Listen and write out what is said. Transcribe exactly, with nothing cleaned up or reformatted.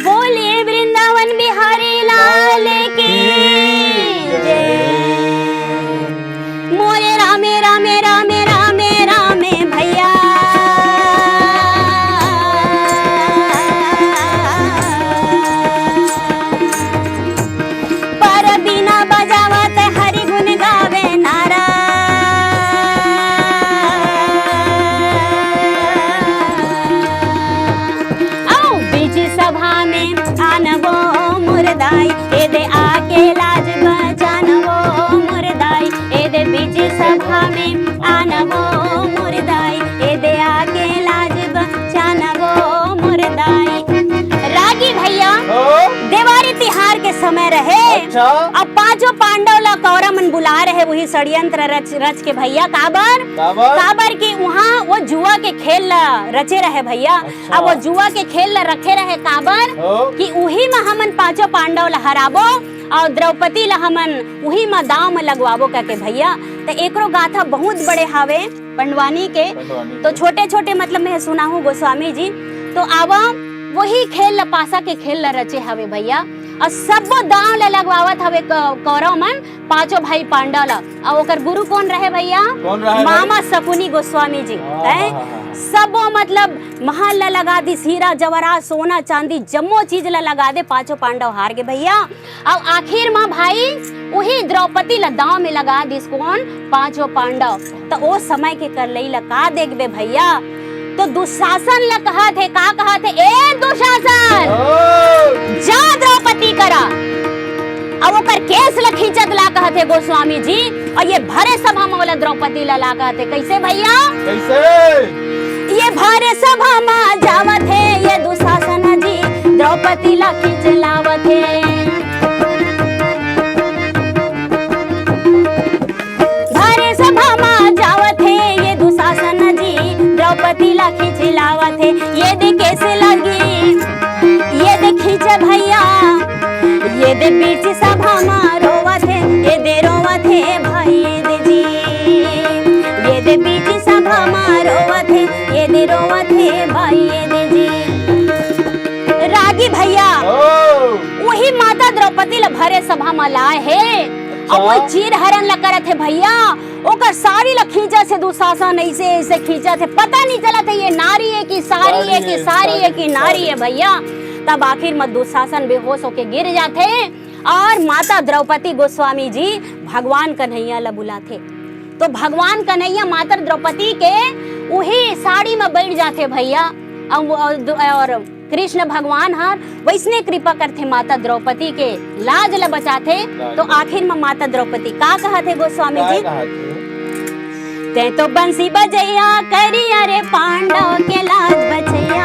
बोलिए वृंदावन बिहारी लाल की जय। मोरे रामे, रामे, रामे, रामे, रामे भैया। पर बीना बजावत हरि गुण गावे नारा। आओ बीच सभा में आनबो मुरदाई, ए दे आके लाज बचानबो मुरदाई, ए दे बीच सभा में आनबो मुरदाई, ए दे आके लाज बचानबो मुरदाई। रागी भैया, हाँ? देवारी तिहार के समय रहे। अच्छा। अब पांचों पांडव ला कौरव मन बुला रहे, वही षड्यंत्र रच, रच के भैया। काबर? काबर? काबर कि वहाँ वो जुआ के खेल ला रचे रहे भैया। अच्छा। अब वो जुआ के खेल ला रखे रहे काबर? हाँ। कि उही में हमन पांचों पांडव ला हराबो और द्रौपदी ला हमन उही में दाव में लगवाबो करके भैया। तो एकरो गाथा बहुत बड़े हावे पंडवानी के। पंडवानी तो के। छोटे छोटे मतलब मैं सुनाहूँ गोस्वामी जी। तो आवा वही खेल ला, पासा के खेल ला रचे हवे भैया। और सबो दाव ला लगवावत हवे क-, कौरव मन पांचों भाई पांडव ला। और ओकर गुरु कौन रहे भैया? कौन रहे भाई? मामा शकुनी गोस्वामी जी। हाँ, हैं? हाँ, हाँ, हाँ। सबो मतलब महल ला लगा दिस, हीरा जवाहरात, सोना चांदी, जम्मो चीज ला लगा दे, पांचों पांडव हार गे भैया। अउ आखिर म भाई उही द्रौपदी ल दांव में लगा दिस कोन? पांचों पांडव। त ओ समय के करलई ल का देखबे भैया, तो दुशासन ल कहत हे, का कहत हे, "ए दुशासन, ओ! जा द्रौपदी करा।" अब ओकर केस ल खींचत ला कहत हे गोस्वामी जी, अउ ये भरे सभा म ओला द्रौपदी ल ला कहत हे, "कइसे भैया?" कइसे? ये भरे सभा म जावत हे ये दुशासन जी, द्रौपदी ला खींच लावत हे। भरे सभा म जावत हे ये दुशासन जी, द्रौपदी ला खींच लावत हे। ये दे केस लगी, ये दे खींच भैया, ये दे बीच सभा म रोवत हे, ये दे रोवत हे भाई ये दे जी। ये दे बीच सभा म रोवत हे, ये दे रोवत हे भाई ये दे जी। रागी भैया, ओ! वही माता द्रौपदी ल भरे सभा म लाए हे, अच्छा। अउ वो चीर हरण ल करत हे भैया, ओकर साड़ी ल खींचत हे दुशासन, ऐसे, ऐसे खींचत हे, पता नहीं चलत हे ये नारी हे कि साड़ी हे कि साड़ी हे कि नारी हे भैया। तब आखिर म दुशासन बेहोश होके गिर जाथे अउ माता द्रौपदी गोस्वामी जी भगवान कन्हैया ल बुलाथे। तो भगवान कन्हैया माता द्रौपदी के उही साड़ी म बैठ जाथे भैया। अउ, अउ, अउ कृष्ण भगवान हर वैसने कृपा करथे माता द्रौपदी के, लाज ल बचाथे। लाज तो ल आखिर म माता द्रौपदी का कहत हे गोस्वामी जी? का कहत हे? "तैं तो बंसी बजैया करिया रे पांडव के लाज बचैया,